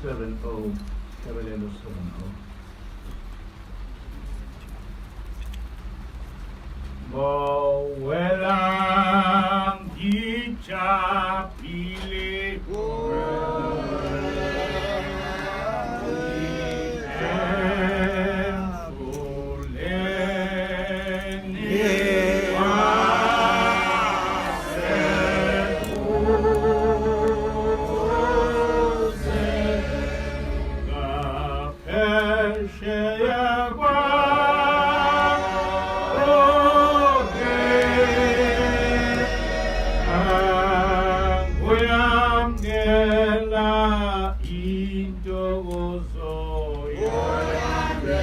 70, Hlabelelo 70. Ngowelang ngijabhile emfuleni waseKuse, ngaphesheya kwaOge, Uyamkela intokozo yami.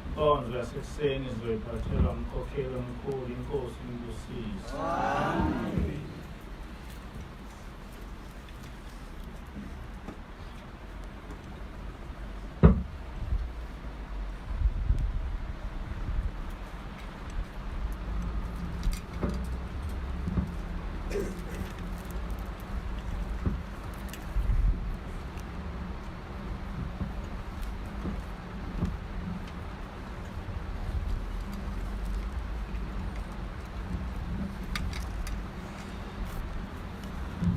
Inkonzo yasekuseni izoyiphathelwa umkhokheli omkhulu, iNkosi imbusise. Amen.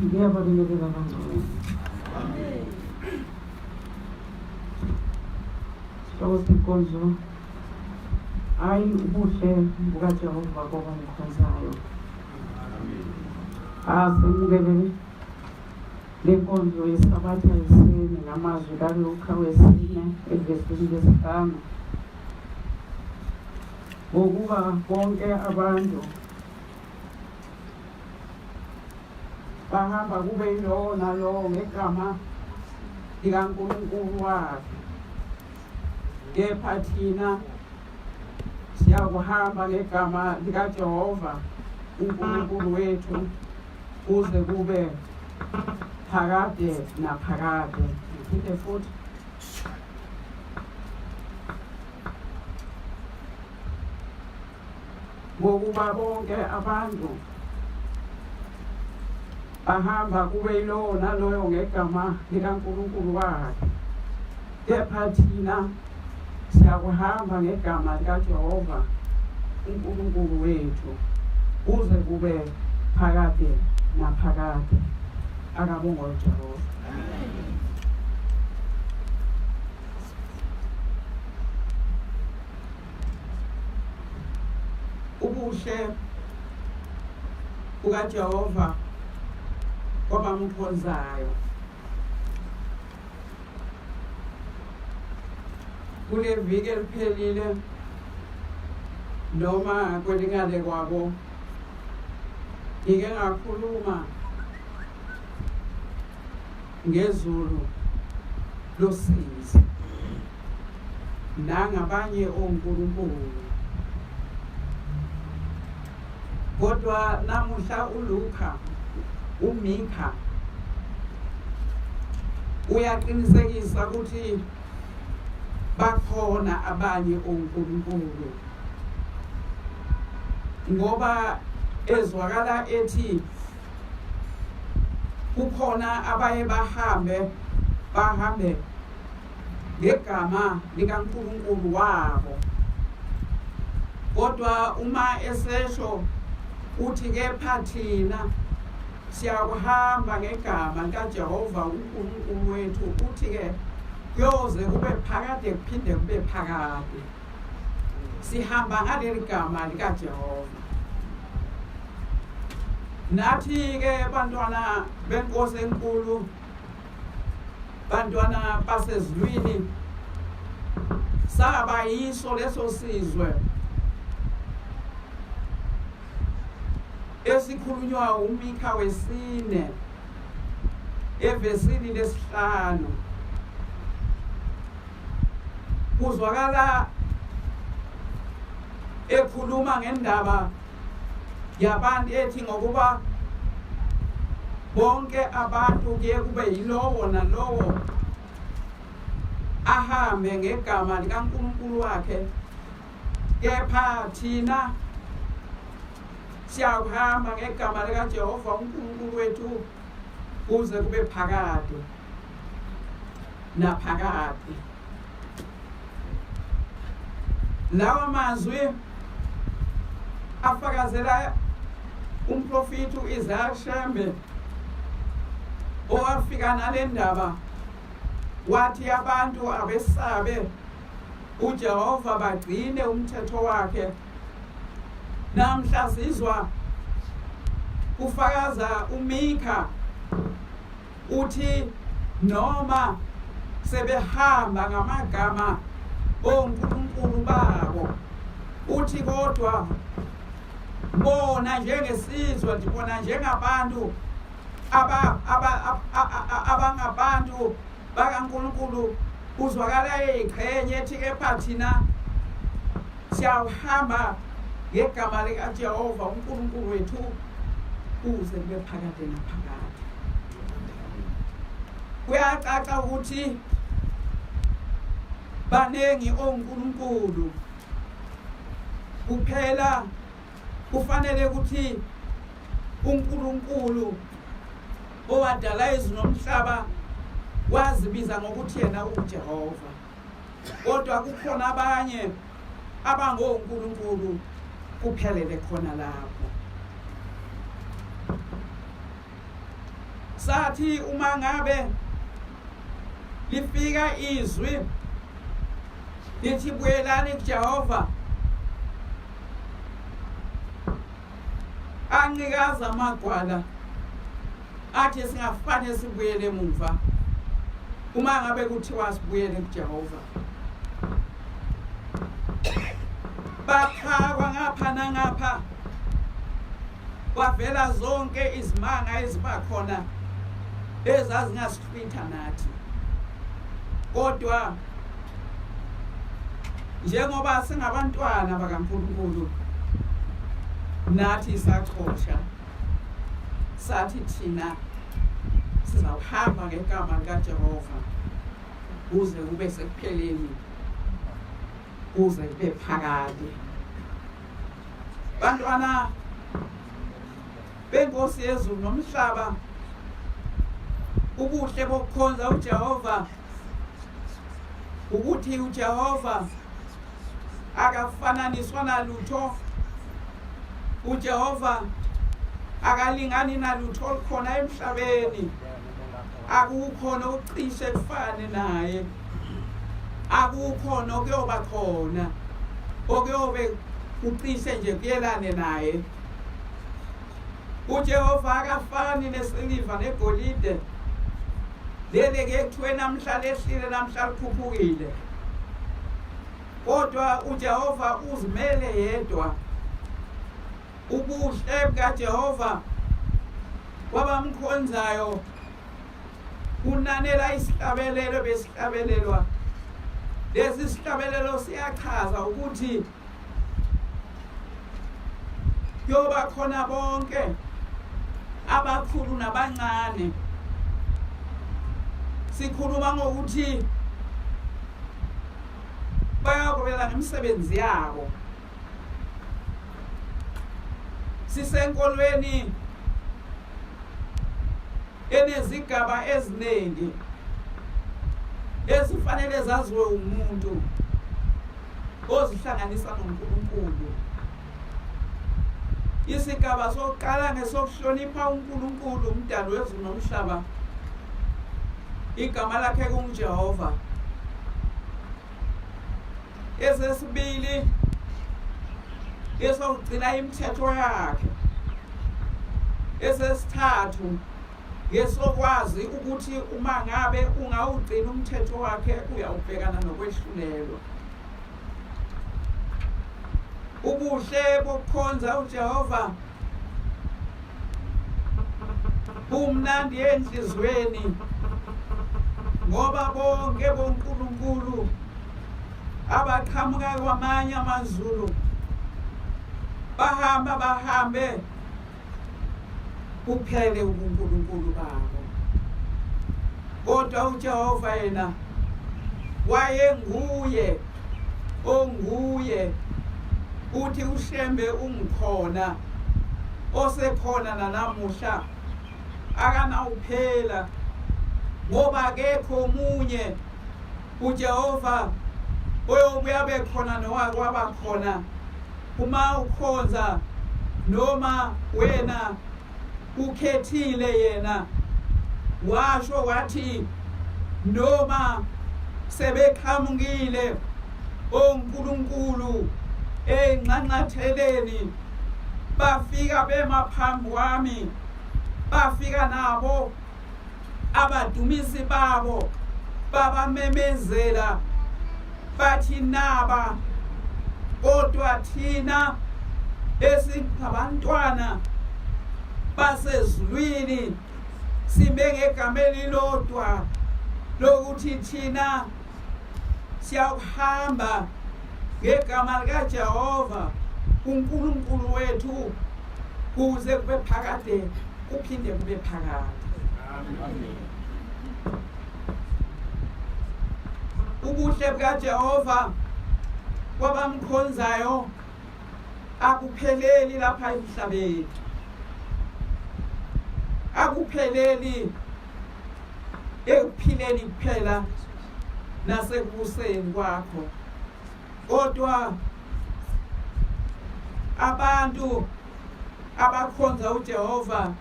Ngiyababingelela bangcwele. Sihloko senkonzo hayi ubuhle bukaJehova kwabamkhonzayo. Asemukele le nkonzo yeSabatha yesine ngamazwi kaLuka wesine evesini lesihlanu. Ngokuba bonke abantu bahamba kube yilowo nalowo ngegama likaNkulunkulu wakhe kepha thina siyakuhamba ngegama likaJehova uNkulunkulu wethu kuze kube phakade naphakade. Ngiphinde futhi Ngokuba bonke abantu bahamba kube yilowo naloyo ngegama likaNkulunkulu wakhe, kepha thina siyakuhamba ngegama likaJehova uNkulunkulu wethu kuze kube phakade naphakade. Akabongwe uJehova. Ubuhle bukaJehova kwabamkhonzayo. Kule viki eliphelile noma kwelingale kwabo ngike ngakhuluma ngezulu losizi nangabanye onkulunkulu. Kodwa namuhla uLuka, uMika uyaqinisekisa ukuthi bakhona abanye onkulunkulu ngoba ezwakala ethi kukhona abaye bahambe bahambe ngegama likaNkulunkulu wabo kodwa uma esesho uthi kepha thina siyakuhamba ngegama likaJehova uNkulunkulu wethu uthi ke kuyoze kube phakade kuphinde kube phakade sihamba ngaleli gama likaJehova nathi-ke bantwana benkosi enkulu bantwana basezulwini saba yiso leso sizwe esikhulunywa uMikha wesine evesini lesihlanu kuzwakala ekhuluma ngendaba yabantu ethi ngokuba bonke abantu kuye kube yilowo nalowo ahambe ngegama likaNkulunkulu wakhe kepha thina siyakuhamba ngegama likaJehova uNkulunkulu wethu kuze kube phakade naphakade. Lawa mazwi afakazela umprofiti u-Isaya Shembe owafika nale ndaba wathi abantu abesabe uJehova bagcine umthetho wakhe. Namhla sizwa kufakaza uMika Uthi noma sebehamba ngamagama onkulunkulu babo, uthi kodwa bona njengesizwe, bona njengabantu abangabantu bakaNkulunkulu, uzwakala eyiqhenye ethi kepha thina siyawuhamba ngegama likaJehova uNkulunkulu wethu kuze kube phakade naphakade. Kuyacaca ukuthi baningi onkulunkulu kuphela kufanele ukuthi uNkulunkulu owadala izulu nomhlaba wazibiza ngokuthi yena uJehova kodwa kukhona abanye abangonkulunkulu kuphelele khona lapho. Sathi uma ngabe lifika izwi lithi buyelani kuJehova, anqikaza amagwala athi singafane sibuyele emuva uma ngabe kuthiwa sibuyele kuJehova. Baphakwa ngapha nangapha, kwavela zonke izimanga eziba khona ezazingasihlwitha nathi. Kodwa njengoba singabantwana bakaNkulunkulu, nathi sachosha sathi thina sizawuhamba ngegama likaJehova kuze kube sekupheleni, kuze kube phakade. Bantwana benkosi yezulu nomhlaba, ubuhle bokukhonza uJehova ukuthi uJehova akafananiswa nalutho. UJehova akalingani nalutho olukhona emhlabeni, akukho nokucishe kufane naye, akukho nokuyoba khona okuyobe kucishe nje kuyelane naye. UJehova akafani nesiliva negolide leli ke kuthiwe namhla lehlile namhla likhuphukile, kodwa uJehova uzimele yedwa. Ubuhle bukaJehova kwabamkhonzayo kunanela isihlabelelo besihlabelelwa. Lesi sihlabelelo siyachaza ukuthi kuyoba khona bonke abakhulu nabancane. Sikhuluma ngokuthi bayakubela ngemisebenzi yabo. Sisenkolweni enezigaba eziningi ezifanele zaziwe umuntu ozihlanganisa noNkulunkulu. Isigaba sokuqala ngesokuhlonipha uNkulunkulu umdali wezulu nomhlaba. Igama lakhe kunguJehova. Esesibili esokugcina imithetho yakhe. Esesithathu ngesokwazi ukuthi uma ngabe ungawugcina umthetho wakhe uyawubhekana nokwehlulelwa. Ubuhle bokukhonza uJehova bumnandi enhliziyweni, ngoba bonke bonkulunkulu abaqhamuka kwamanye amazulu bahamba bahambe kuphele ubunkulunkulu babo, kodwa uJehova yena wayenguye onguye. Uthi uShembe ungikhona osekhona nanamuhla, akanawuphela, ngoba akekho omunye uJehova oyobuya bekhona nowake waba khona. Uma ukhonza noma wena ukhethile yena, washo wathi noma sebeqhamukile onkulunkulu enxanxatheleni bafika bema phambi kwami, bafika nabo abadumisi babo babamemezela bathi naba, kodwa thina esingabantwana basezulwini sime ngegama elilodwa lokuthi thina siyakuhamba ngegama likaJehova uNkulunkulu wethu kuze kube phakade kuphinde kube phakade. Amen. Ubuhle bukaJehova kwabamkhonzayo akupheleli lapha emhlabeni, akupheleli ekuphileni kuphela nasekubuseni kwakho, kodwa abantu abakhonza uJehova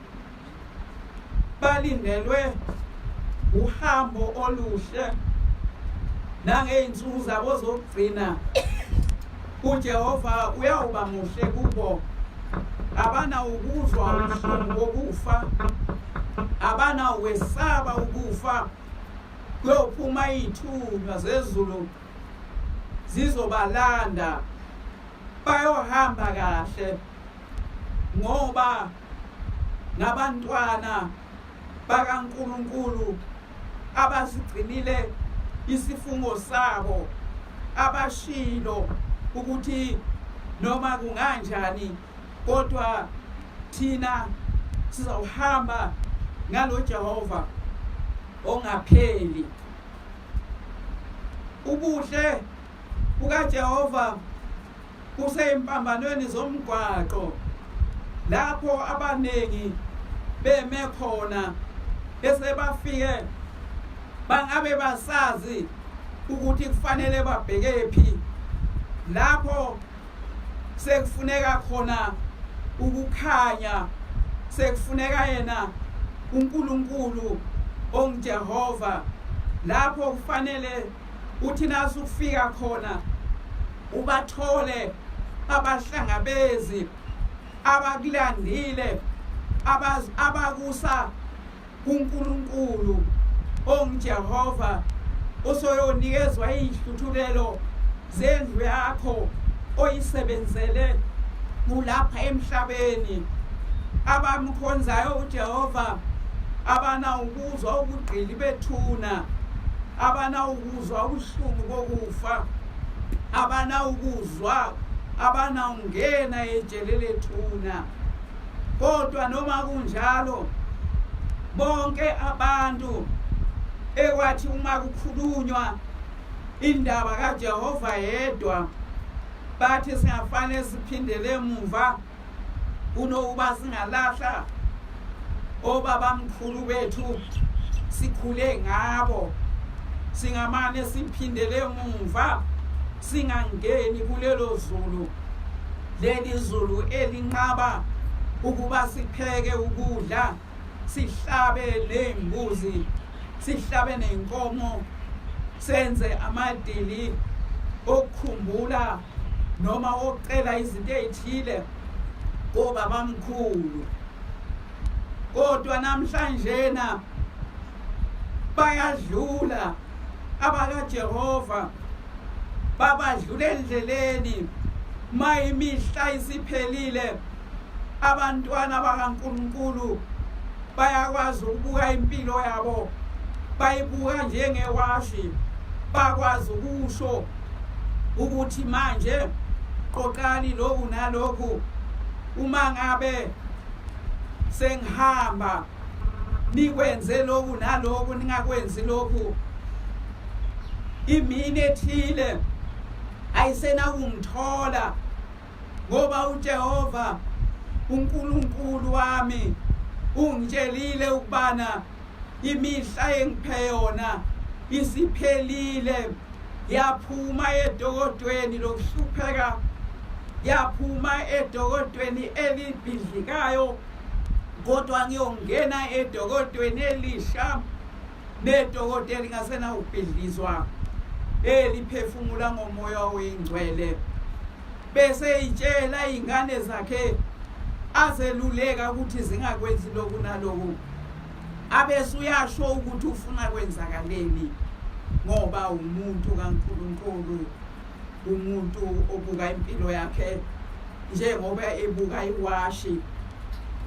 Balindelwe uhambo oluhle nangey'nsuku zabo zokugcina uJehova uyawuba muhle kubo. Abanawukuzwa ubuhlungu bokufa, abanawukwesaba ukufa. Kuyophuma iy'thunywa zezulu zizobalanda, bayohamba kahle ngoba ngabantwana bakaNkulunkulu abasigcinile isifungo sabo, abashilo ukuthi noma kunganjani kodwa thina sizawuhamba ngalo Jehova ongapheli. Ubuhle bukaJehova Kuseyimpambanweni zomgwaqo lapho abaningi beme khona bese bafike bangabe basazi ukuthi kufanele babhekephi lapho sekufuneka khona ukukhanya, sekufuneka yena uNkulunkulu onguJehova, lapho kufanele uthi nasufika khona ubathole abahlangabezi abakulandile abakusa kuNkulunkulu onguJehova, osoyonikezwa izihluthulelo zendlu yakho oyisebenzele kulapha emhlabeni. Abamkhonzayo uJehova abanawukuzwa ubugqili bethuna, abanawukuzwa ubuhlungu bokufa, abanawukuzwa, abanawungena ejele lethuna. Kodwa noma kunjalo, bonke abantu ekwathi uma kukhulunywa indaba kaJehova yedwa bathi singafane siphindele emuva kunokuba singalahla obabamkhulu bethu sikhule ngabo, singamane siphindele emuva singangeni kulelo zulu, leli zulu elinqaba ukuba sipheke ukudla, sihlabe nezimbuzi, sihlabe nezinkomo, senze amadili okukhumbula noma okucela izinto ezithile kobabamkhulu. Kodwa namhlanjena bayadlula abakaJehova, babadlula endleleni. Ma imihla isiphelile, abantwana bakaNkulunkulu bayakwazi ukubuka impilo yabo, bayibuka njengewashi, bakwazi ukusho ukuthi manje qoqani lokhu nalokhu, uma ngabe sengihamba nikwenze lokhu nalokhu, ningakwenzi lokhu. Imini ethile ayisenakungithola ngoba uJehova uNkulunkulu wami ungitshelile ukubana imihla engiphe yona isiphelile. Yaphuma edokodweni lokuhlupheka, yaphuma edokodweni elibhidlikayo, kodwa ngiyongena edokodweni elisha, nedokodo elingasenawubhidlizwa, eliphefumula ngomoya oyingcwele. Bese itshela izingane zakhe azeluleka ukuthi zingakwenzi lokhu naloku, abese uyasho ukuthi ufuna kwenzakaleni, ngoba umuntu kaNkulunkulu, umuntu obuka impilo yakhe njengoba ebuka iwashi,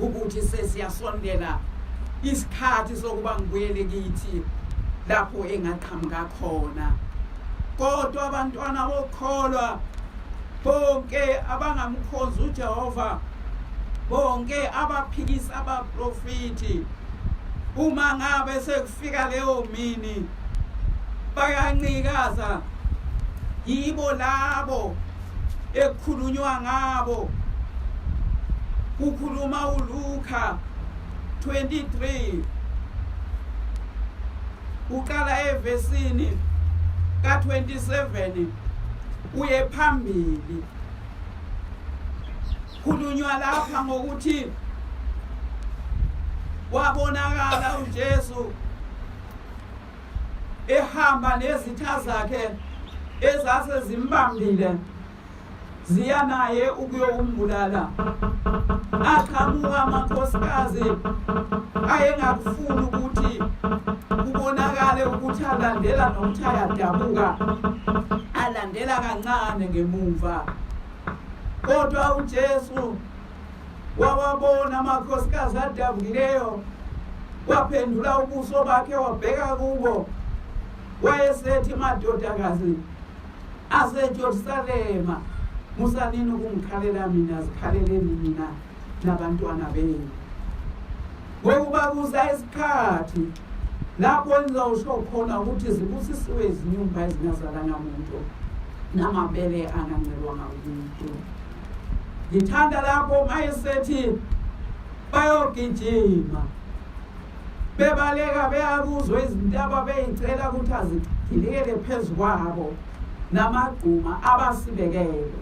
ukuthi sesiyasondela isikhathi sokuba ngibuyele kithi lapho engaqhamuka khona. Kodwa abantwana bokholwa bonke abangamkhonzi uJehova, bonke abaphikisa abaprofiti, uma ngabe sekufika leyo mini bayanqikaza. Yibo labo ekukhulunywa ngabo, kukhuluma uLuka 23 uqala evesini ka-27 uye phambili. Khulunywa lapha ngokuthi Wabonakala uJesu ehamba nezitha zakhe ezase zimbambile ziya naye ukuyokumbulala. Aqhamuka amakhosikazi ayengakufuni ukuthi kubonakale ukuthi alandela nokuthi ayadabuka, alandela kancane ngemumva. Kodwa uJesu wawabona amakhosikazi adabukileyo, waphendula ubuso bakhe wabheka kubo, wayesethi, madodakazi aseJerusalema, musanini ukungikhalela mina, zikhaleleni nina nabantwana benu, ngokuba kuza isikhathi lapho nizawusho khona ukuthi zibusisiwe izinyumba ezingazalanga muntu namabele angancelwanga umuntu. Ngithanda lapho mayesethi bayogijima bebaleka beyakuzwa izintaba beyicela ukuthi azigilikele phezu kwabo namagquma abasibekele.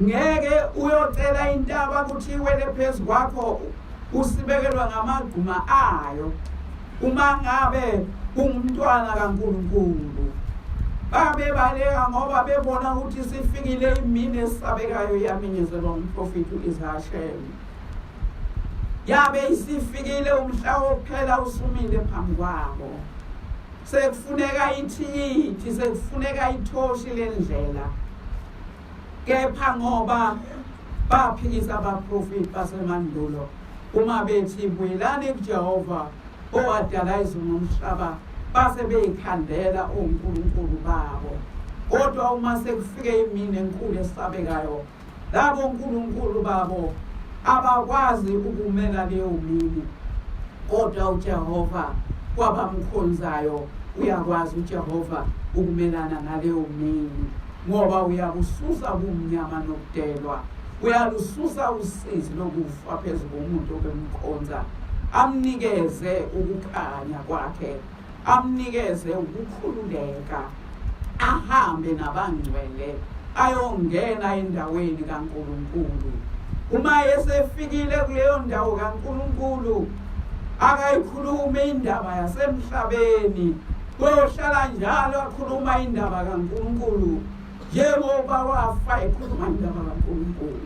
Ngeke uyocela intaba ukuthi iwele phezu kwakho usibekelwa ngamagquma ayo uma ngabe ungumntwana kaNkulunkulu. Babebaleka ngoba bebona ukuthi sifikile imini esabekayo yaminyezelwa umprofethi uIsaya. Yabe isifikile umhla wokuphela usumile phambi kwabo. Sekufuneka ithikithi, sekufuneka ithoshi lendlela. Kepha ngoba baphikisa abaprofeti basemandulo uma bethi buyelani kuJehova owadala izulu nomhlaba, base beyikhandela onkulunkulu babo. Kodwa uma sekufike imini enkulu esabekayo, labo nkulunkulu babo abakwazi ukumela leyo mini. Kodwa uJehova kwabamkhonzayo uyakwazi uJehova ukumelana naleyo mini, ngoba uyakususa ubumnyama nokudelwa, uyalususa usizi lokufa phezu komuntu obemkhonza, amnikeze ukukhanya kwakhe, amnikeze ukukhululeka, ahambe nabangcwele ayongena endaweni kaNkulunkulu. Uma esefikile kuleyo ndawo kaNkulunkulu, akayikhulumi indaba yasemhlabeni, uyohlala njalo akhuluma indaba kaNkulunkulu, njengoba wafa ekhuluma indaba kaNkulunkulu.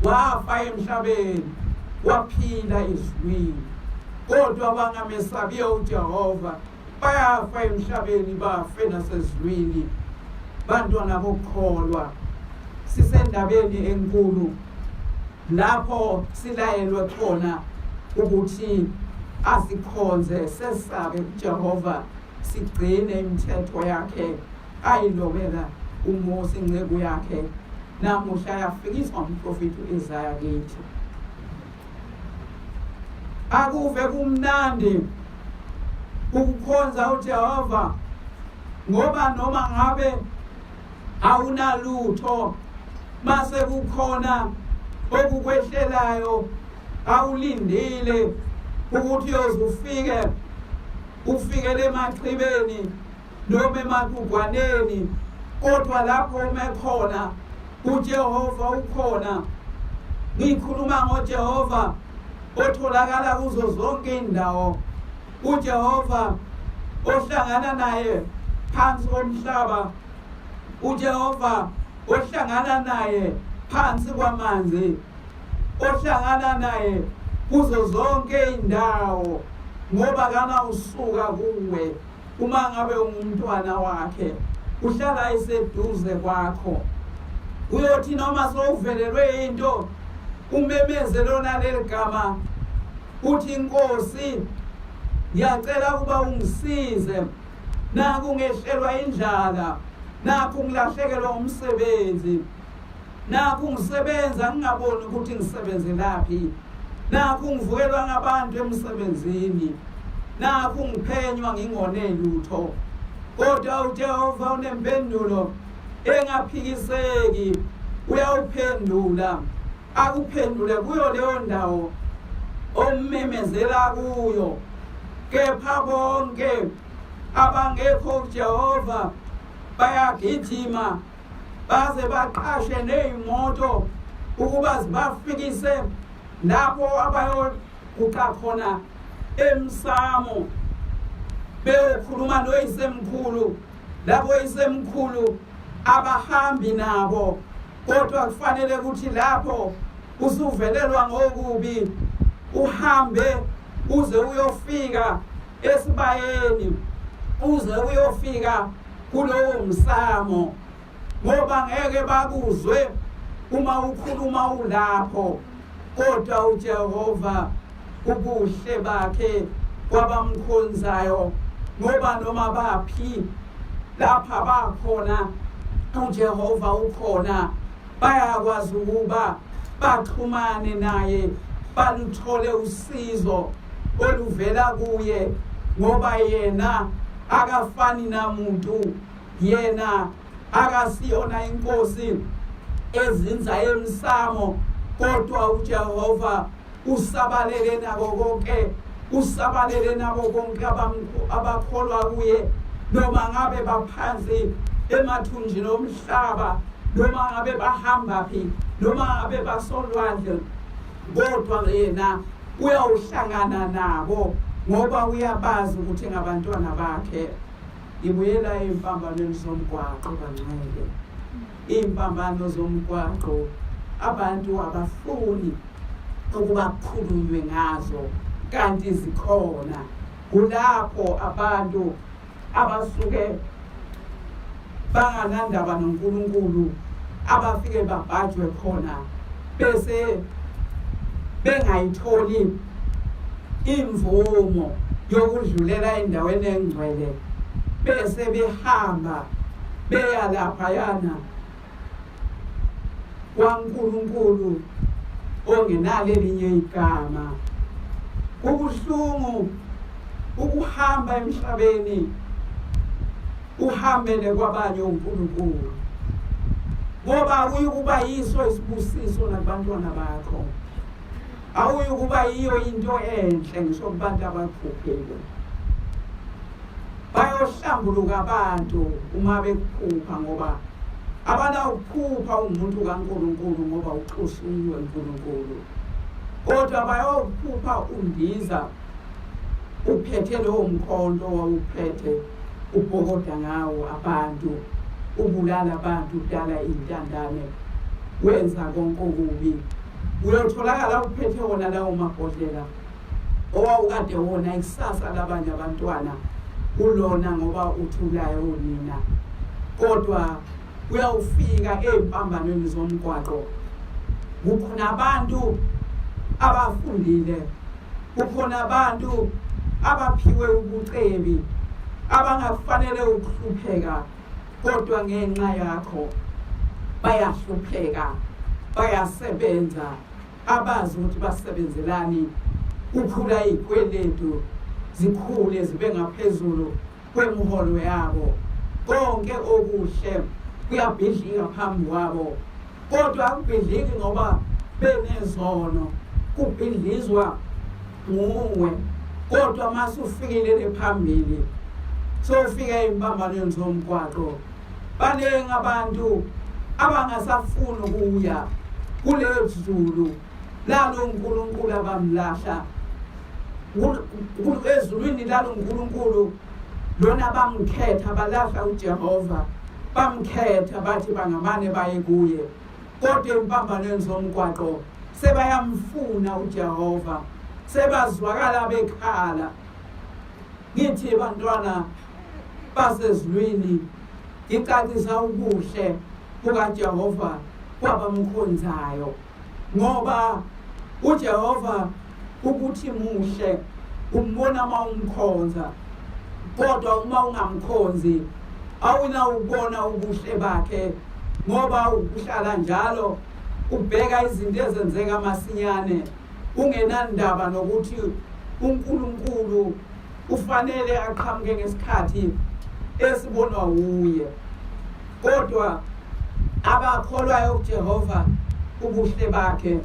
Wafa emhlabeni, waphila ezulwini. Kodwa abangamesabiyo uJehova bayafa emhlabeni, bafe nasezulwini. Bantwana bokukholwa, sisendabeni enkulu lapho silayelwe khona ukuthi asikhonze, sesabe uJehova, sigcine imithetho yakhe ayilobela uMose inceku yakhe, namuhla yafikiswa umprofeti uIsaya kithi. Akuve kumnandi ukukhonza uJehova, ngoba noma ngabe awunalutho, mase kukhona okukwehlelayo awulindile ukuthi uyoze ufike ufikele emaxhibeni noma emagugwaneni, kodwa lapho ume khona uJehova ukhona. Ngikhuluma ngoJehova otholakala kuzo zonke indawo, uJehova ohlangana naye phansi komhlaba, uJehova ohlangana naye phansi kwamanzi, ohlangana naye kuzo zonke indawo, ngoba kana usuka kuwe uma ngabe ungumntwana wakhe, uhlala eseduze kwakho. Uyothi noma sowuvelelwe into umemeze lona leli gama, uthi Nkosi, ngiyacela ukuba ungisize, naku ngehlelwa indlala, nakhu ngilahlekelwa umsebenzi, nakhu ngisebenza ngingaboni ukuthi ngisebenzelaphi, nakhu ngivukelwa ngabantu emsebenzini, nakhu ngiphenywa ngingone lutho. Kodwa uJehova unempendulo engaphikiseki, uyawuphendula, akuphendule kuyo leyo ndawo ommemezela kuyo. Kepha bonke abangekho kuJehova bayagijima baze baqashe nezimoto ukuba zibafikise Lapho abayoguqa khona emsamo beyokhuluma noyisemkhulu, labo yisemkhulu abahambi nabo, kodwa kufanele ukuthi lapho usuvelelwa ngokubi uhambe uze uyofika esibayeni, uze uyofika kulowo msamo, ngoba ngeke bakuzwe uma ukhuluma ulapho. Kodwa uJehova ubuhle bakhe kwabamkhonzayo, ngoba noma baphi lapha bakhona uJehova ukhona, bayakwazi ukuba baxhumane naye, baluthole usizo oluvela kuye, ngoba yena akafani namuntu, yena akasiyona inkosi ezinza emsamo, kodwa uJehova usabalele nako konke, usabalele nabo bonke abakholwa kuye, noma ngabe baphansi emathunjini omhlaba, noma ngabe bahamba phi, noma ngabe basolwandle, kodwa yena uyawuhlangana nabo, ngoba uyabazi ukuthi ngabantwana bakhe. Ngibuyela ey'mpambanweni zomgwaqo bangcwele, iy'mpambano zomgwaqo abantu abafuni ukuba kukhulunywe ngazo, kanti zikhona. Kulapho abantu abasuke banganandaba noNkulunkulu abafike babhajwe khona, bese bengayitholi imvumo yokudlulela endaweni engcwele, bese behamba beya laphayana kwaNkulunkulu ongenalo elinye igama. Kubuhlungu ukuhamba emhlabeni uhambele kwabanye uNkulunkulu, ngoba akuyukuba yiso isibusiso nakubantwana bakho, awuyukuba yiyo into enhle ngisho kubantu abakuphuphile. Bayohlambuluka abantu uma bekuphupha, ngoba abanawukuphupha umuntu kaNkulunkulu, ngoba uxoshiwe uNkulunkulu. Kodwa bayokuphupha undiza uphethe lowo mkhonto owawuphethe, ubhokoda ngawo abantu, ubulala abantu, udala iy'ntandane, wenza konke okubi. Uyotholakala uphethe wona lawo mabhodlela owawukade wona ikusasa labanye abantwana kulona, ngoba uthulayo unina. Kodwa uyawufika ey'mpambanweni zomgwaqo, kukhona abantu abafundile, kukhona abantu abaphiwe ubucebi, abangakufanele ukuhlupheka, kodwa ngenxa yakho bayahlupheka, bayasebenza, abazi ukuthi basebenzelani. Kukhula iy'kweletu, zikhule zibe ngaphezulu kwemiholo yabo, konke okuhle kuyabhidlika phambi kwabo, kodwa akubhidliki ngoba benezono, kubhidlizwa nguwe. Kodwa masufikile le phambili, sofika ey'mpambanweni zomgwaqo, baningi abantu abangasafuni ukuya kulelo zulu lalo uNkulunkulu abamlahla ezulwini lalo uNkulunkulu lona bamkhetha, balahla uJehova, bamkhetha bathi bangamane baye kuye, kodwa empambanweni zomgwaqo sebayamfuna uJehova, sebazwakala bekhala. Ngithi bantwana basezulwini, ngicacisa ubuhle bukaJehova kwabamkhonzayo, ngoba uJehova ukuthi muhle umbona uma umkhonza, kodwa uma ungamkhonzi awunawubona ubuhle bakhe, ngoba uhlala njalo ubheka izinto ezenzeka masinyane, ungenandaba nokuthi uNkulunkulu ufanele aqhamuke ngesikhathi esibonwa wuye. Kodwa abakholwayo kuJehova ubuhle bakhe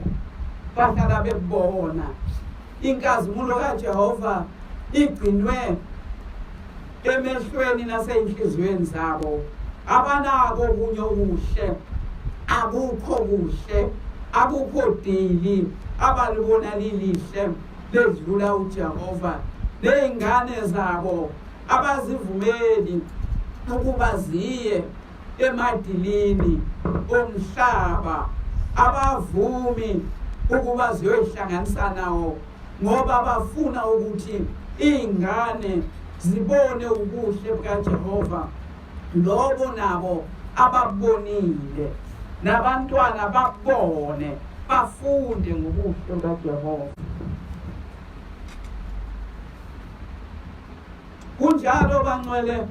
bahlala bebona. Inkazimulo kaJehova igcinwe emehlweni nasey'nhliziyweni zabo. Abanako okunye okuhle, akukho kuhle. Akukho dili abalibona lilihle ledlula uJehova. Nezingane zabo abazivumeli ukuba ziye emadilini omhlaba, abavumi ukuba ziyoyihlanganisa nawo, ngoba bafuna ukuthi iy'ngane zibone ubuhle bukaJehova lobo nabo ababonile, nabantwana babone, bafunde ngobuhle bukaJehova. Kunjalo bangcwele,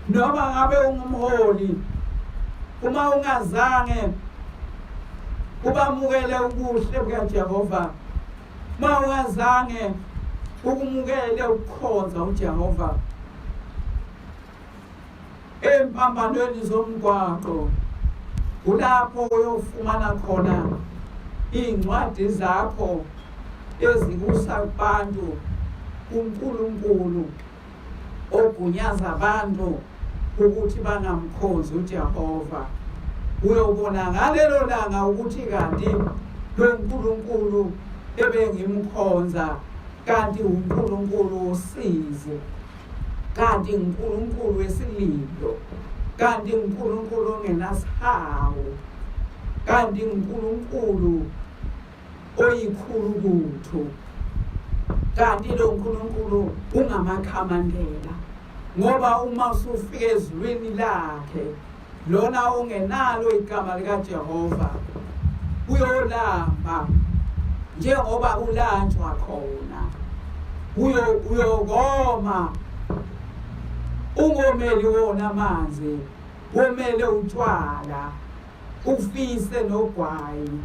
noma ngabe ungumholi, uma ungazange ubamukele ubuhle bukaJehova, uma ungazange ukumukele ukukhonza uJehova empambanweni zomgwaqo, kulapho uyofumana khona iy'ncwadi zakho ezikusa kubantu uNkulunkulu ogunyaza abantu ukuthi bangamkhonzi uJehova. Uyobona ngalelo langa ukuthi kanti lo Nkulunkulu ebengimkhonza kanti uNkulunkulu wosizi, kanti uNkulunkulu wesililo, kanti uNkulunkulu ongenasihawu, kanti uNkulunkulu oyikhulukuthu, kanti lo Nkulunkulu ungamakhamandela. Ngoba uma usufika ezulwini lakhe lona ongenalo igama likaJehova, uyolamba njengoba ulanjwa khona, uyokoma ungomeli wona amanzi, womele utshwala, ufise nogwayi,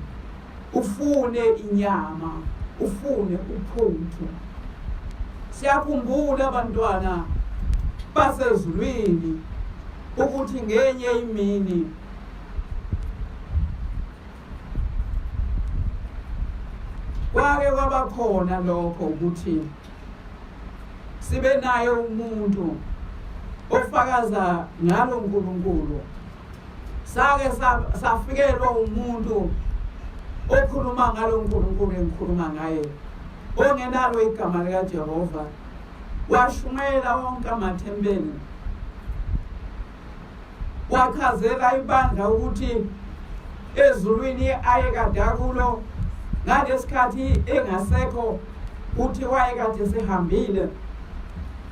ufune inyama, ufune uphuthu. Siyakhumbula abantwana basezulwini ukuthi ngenye imini kwake kwabakhona lokho ukuthi sibe naye umuntu ofakaza ngalo uNkulunkulu. Sake safikelwa umuntu okhuluma ngalo uNkulunkulu engikhuluma ngaye, ongenalo igama likaJehova, washumayela wonke amathempeli, wachazela ibandla ukuthi ezulwini ayekade akulo ngalesikhathi engasekho, uthi wayekade sehambile,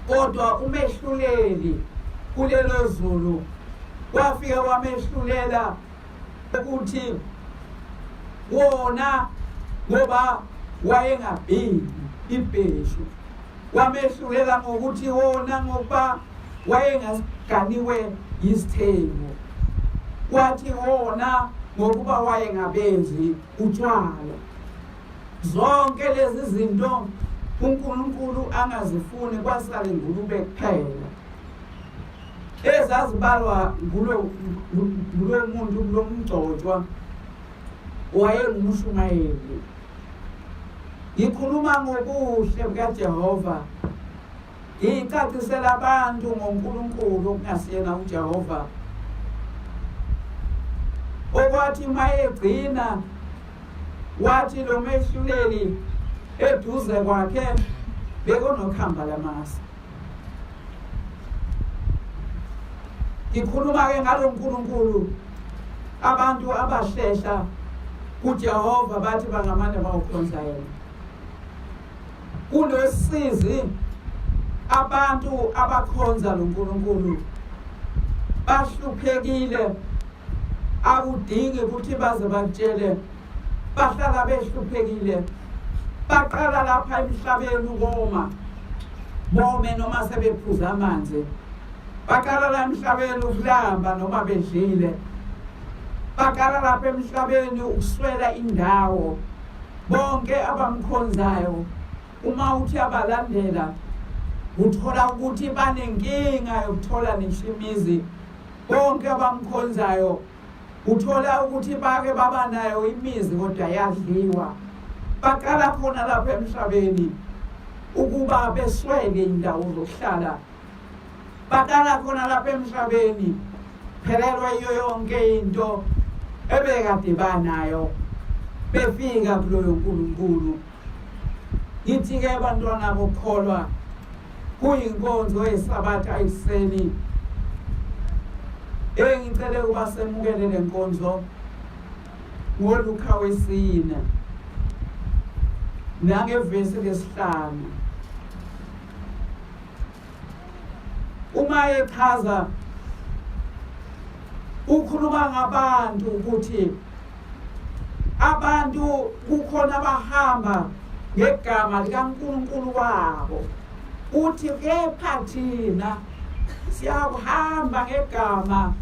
kodwa umehluleli kulelo zulu wafika wamehlulela ukuthi wona, ngoba wayengabhili ibheshu, wamehlulela ngokuthi wona ngokuba wayengaganiwe yisithembu, wathi wona ngokuba wayengabenzi utshwala. Zonke lezi zinto uNkulunkulu angazifuni, kwasala ingulube kuphela ezazibalwa ngulo muntu, kulo mgcotshwa wayengumshumayeli. Ngikhuluma ngobuhle bukaJehova, ngicacisela abantu ngoNkulunkulu okungasiyena uJehova, okwathi mayegcina wathi lo mehluleli eduze kwakhe bekunokhamba lamasi. Ngikhuluma-ke ngalo Nkulunkulu abantu abahlehla kuJehova bathi bangamane bawukhonza yena. Kunosizi abantu abakhonza lo Nkulunkulu bahluphekile, akudingi ukuthi baze bakutshele, bahlala behluphekile. Baqala lapha emhlabeni ukoma, bome noma sebephuza amanzi. Baqala la emhlabeni ukulamba noma bedlile. Baqala lapha emhlabeni ukuswela indawo. Bonke abamkhonzayo uma uthi abalandela uthola ukuthi banenkinga yokuthola ngisho imizi. Bonke abamkhonzayo uthola ukuthi bake baba nayo imizi kodwa yadliwa. Baqala khona lapha emhlabeni ukuba beswele indawo zokuhlala. Baqala khona lapha emhlabeni phelelwa iyo yonke into. ebekade banayo befika kuloyo nkulunkulu. Ngithi-ke abantwana bokukholwa, kuyinkonzo yesabatha ekuseni, engicele ukuba semukele le nkonzo ngoLuka wesine nangevesi lesihlanu. Uma echaza ukhuluma ngabantu ukuthi abantu kukhona abahamba ngegama likaNkulunkulu wabo, uthi kepha thina siyakuhamba ngegama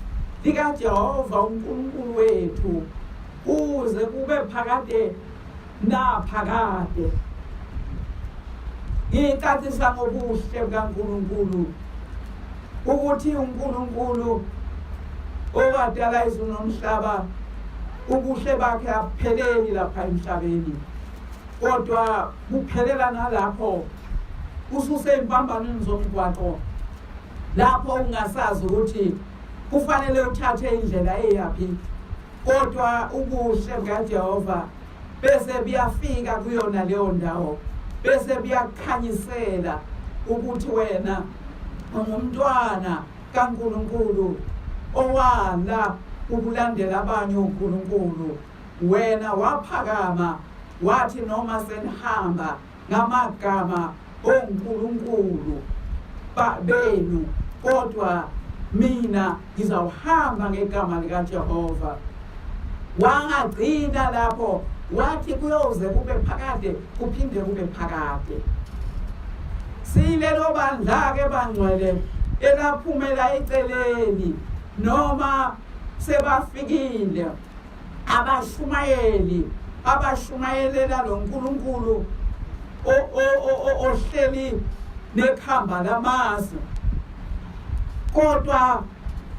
likaJehova uNkulunkulu wethu kuze kube phakade naphakade. Ngicacisa ngobuhle bukaNkulunkulu ukuthi uNkulunkulu owadala izulu nomhlaba, ubuhle bakhe abupheleli lapha emhlabeni, kodwa buphelela nalapho ususey'mpambanweni zomgwaqo, lapho ungasazi ukuthi kufanele uthathe indlela eyaphi, kodwa ubuhle bukaJehova bese buyafika kuyona leyo ndawo, bese buyakukhanyisela ukuthi wena ungumntwana kaNkulunkulu owala ukulandela abanye onkulunkulu. Wena waphakama wathi noma senihamba ngamagama onkulunkulu benu, kodwa mina ngizawuhamba ngegama likaJehova. Wangagcina lapho, wathi kuyoze kube phakade, kuphinde kube phakade. Silelo bandla-ke bangcwele elaphumela eceleni noma sebafikile abashumayeli abashumayelela lo nkulunkulu ohleli nekhamba lamazwe, kodwa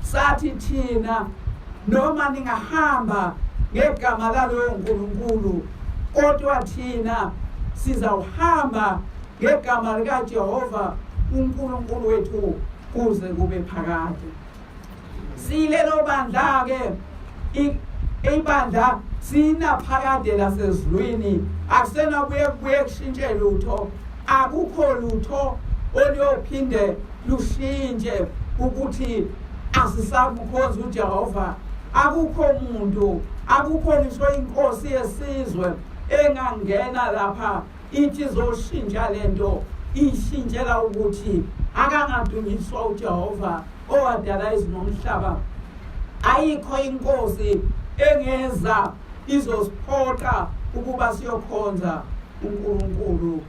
sathi thina noma ningahamba ngegama laloyo nkulunkulu, kodwa thina sizawuhamba ngegama likaJehova uNkulunkulu wethu kuze kube phakade. Silelo bandla-ke, ibandla sinaphakade lasezulwini, akusenakuye kubuye kushintshe lutho, akukho lutho oluyophinde lushintshe ukuthi asisamkhonza uJehova. Akukho muntu, akukho ngisho inkosi yesizwe engangena lapha ithi izoshintsha lento, ishintshela ukuthi akangadunyiswa uJehova owadala izulu nomhlaba. Ayikho inkosi engeza izosiphoqa ukuba siyokhonza uNkulunkulu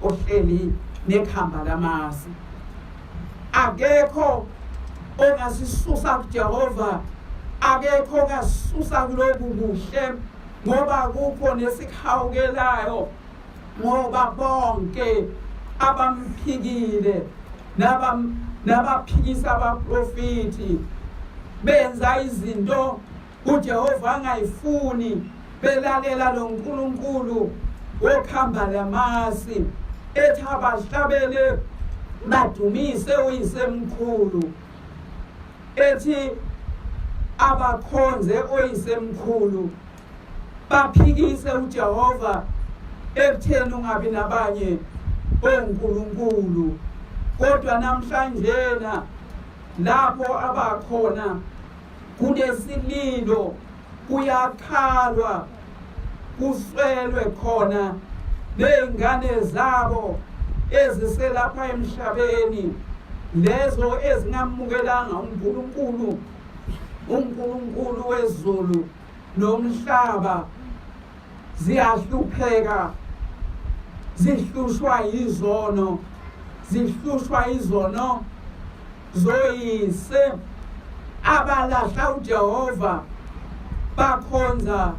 ohleli nekhamba lamasi. Akekho ongasisusa kuJehova, akekho ongasusa kulobu buhle, ngoba kukho nesihawukelayo, ngoba bonke abamphikile nabaphikisa abaprofiti benza izinto uJehova angayifuni, belalela lo nkulunkulu wokhamba lamasi ethi abahlabele badumise uyisemkhulu, ethi abakhonze oyisemkhulu, baphikise uJehova ekutheni ungabi nabanye onkulunkulu. Kodwa namhlanjena lapho abakhona kunesililo, kuyakhalwa, kuswelwe khona nezingane zabo eziselapha emhlabeni, lezo ezingamukelanga uNkulunkulu, uNkulunkulu wezulu nomhlaba, ziyahlupheka, zihlushwa yizono, zihlushwa izono zoyise abalahla uJehova bakhonza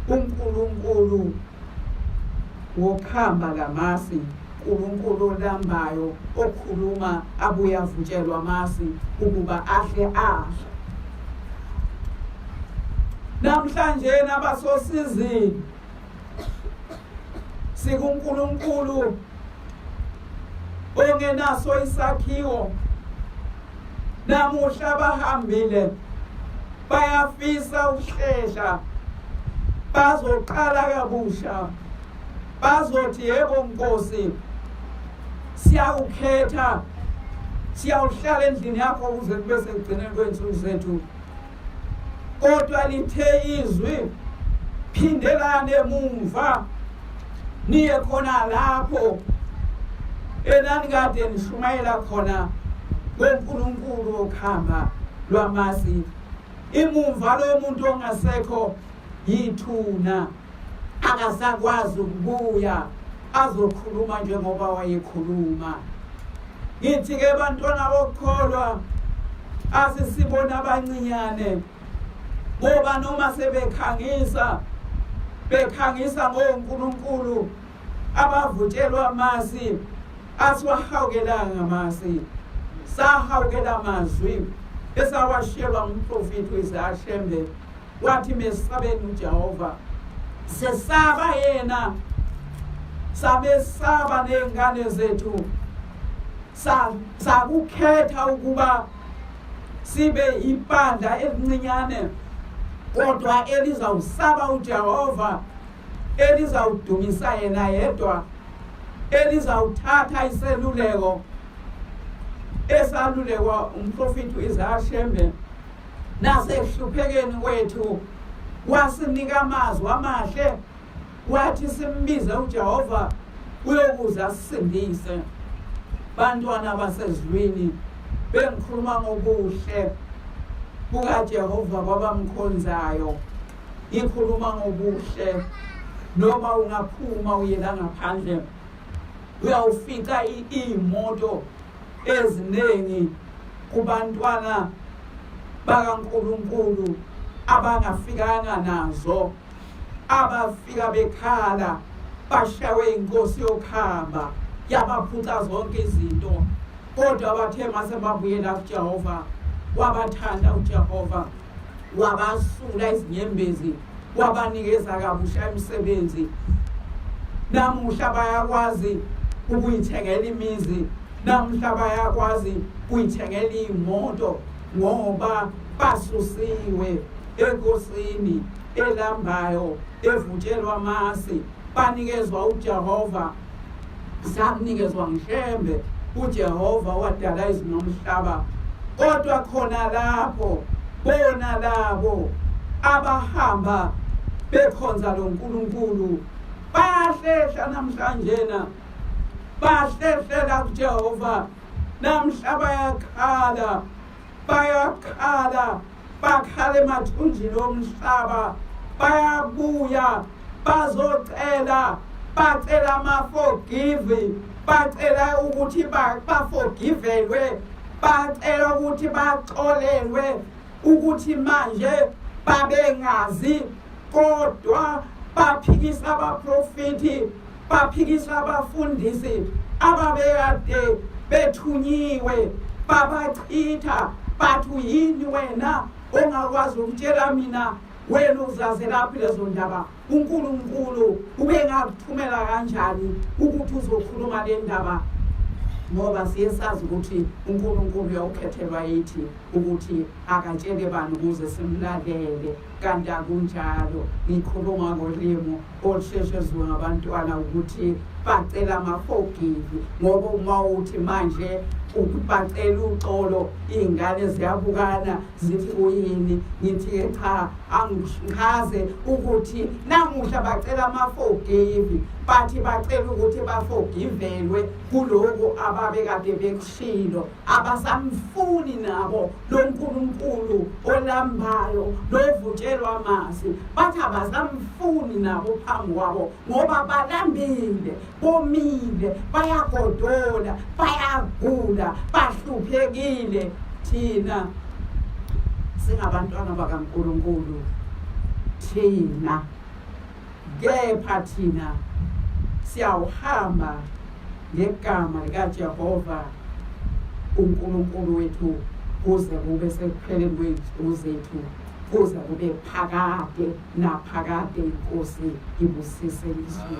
uNkulunkulu wokhamba lamasi, uNkulunkulu olambayo okhuluma abuye avutshelwa amasi ukuba ahle adle. Namhlanje nabasosizini sikuNkulunkulu ongenaso isakhiwo, namuhla bahambile. Bayafisa ukuhlehla, bazoqala kabusha, bazothi yebo Nkosi, siyawukhetha, siyawuhlala endlini yakho kuze kube sekugcineni kwey'nsuku zethu. Kodwa lithe izwi, phindelani emumva niye khona lapho enanikade nishumayela khona ngoNkulunkulu wokuhamba lwamasi. Imumva lomuntu ongasekho yithuna, akasakwazi ukubuya azokhuluma njengoba wayekhuluma. Ngithi-ke bantwana bokukholwa, asisibona abancinyane, ngoba noma sebekhangisa bekhangisa ngoNkulunkulu abavutshelwa amasi, asiwahawukelanga amasi, sahawukela amazwi esawashiyelwa ngumprofethi uIsaya Shembe. Wathi mesabeni uJehova, sesaba yena, sabesaba nezingane zethu, sakukhetha ukuba sibe ibandla elincinyane kodwa elizawusaba uJehova, elizawudumisa yena yedwa, elizawuthatha iseluleko esalulekwa umprofethi uIsaya Shembe. Nasekuhluphekeni kwethu wasinika amazwi amahle, wathi simbize uJehova uyokuza asisindise. Bantwana basezulwini, bengikhuluma ngobuhle bukaJehova kwabamkhonzayo, ngikhuluma ngobuhle. Noma ungaphuma uye la ngaphandle, uyawufica iy'moto eziningi kubantwana bakaNkulunkulu abangafikanga nazo, abafika bekhala, bashawe inkosi yokuhamba yabaphuca zonke izinto, kodwa bathe mase babuyela kuJehova, wabathanda uJehova, wabasula izinyembezi, wabanikeza kabusha imisebenzi. Namuhla bayakwazi ukuyithengela imizi, namuhla bayakwazi ukuyithengela iy'moto, ngoba basusiwe enkosini elambayo evutshelwa amasi, banikezwa uJehova. Samnikezwa ngishembe uJehova wadala izulu nomhlaba. Kodwa khona lapho bona labo abahamba bekhonza lo Nkulunkulu bayahlehla namhlanjena, bahlehlela kuJehova namhla, bayakhala, bayakhala, bakhala emathunjini omhlaba, bayabuya bazocela, bacela ama-forgive, bacela ukuthi baforgivelwe, bacela ukuthi baxolelwe ukuthi manje babengazi, kodwa baphikisa abaprofethi, baphikisa abafundisi ababekade bethunyiwe, babachitha, bathi uyini wena ongakwazi ukutshela mina, wena uzazelaphi lezo ndaba? uNkulunkulu ubengakuthumela kanjani ukuthi uzokhuluma le ndaba? Ngoba siye sazi ukuthi uNkulunkulu uyawukhethelwa yithi ukuthi akatshele bani ukuze simlalele, kanti akunjalo. Ngikhuluma ngolimi olusheshe zwe ngabantwana ukuthi bacela ama-forgive, ngoba uma uthi manje bacela uxolo, iy'ngane ziyabukana zithi kuyini. Ngithi-ke cha, angichaze ukuthi namuhla bacela ama-forgive, bathi bacela ukuthi baforgivelwe kulokhu ababekade bekushilo. Abasamfuni nabo lo Nkulunkulu olambayo lovutshelwa amasi, bathi abasamfuni nabo phambi kwabo, ngoba balambile, bomile, bayagodola, bayagula, bahluphekile. Thina singabantwana bakaNkulunkulu thina, kepha thina siyawuhamba ngegama likaJehova uNkulunkulu wethu kuze kube sekupheleni kwey'nsuku zethu, kuze kube phakade naphakade. INkosi ibusise izwi.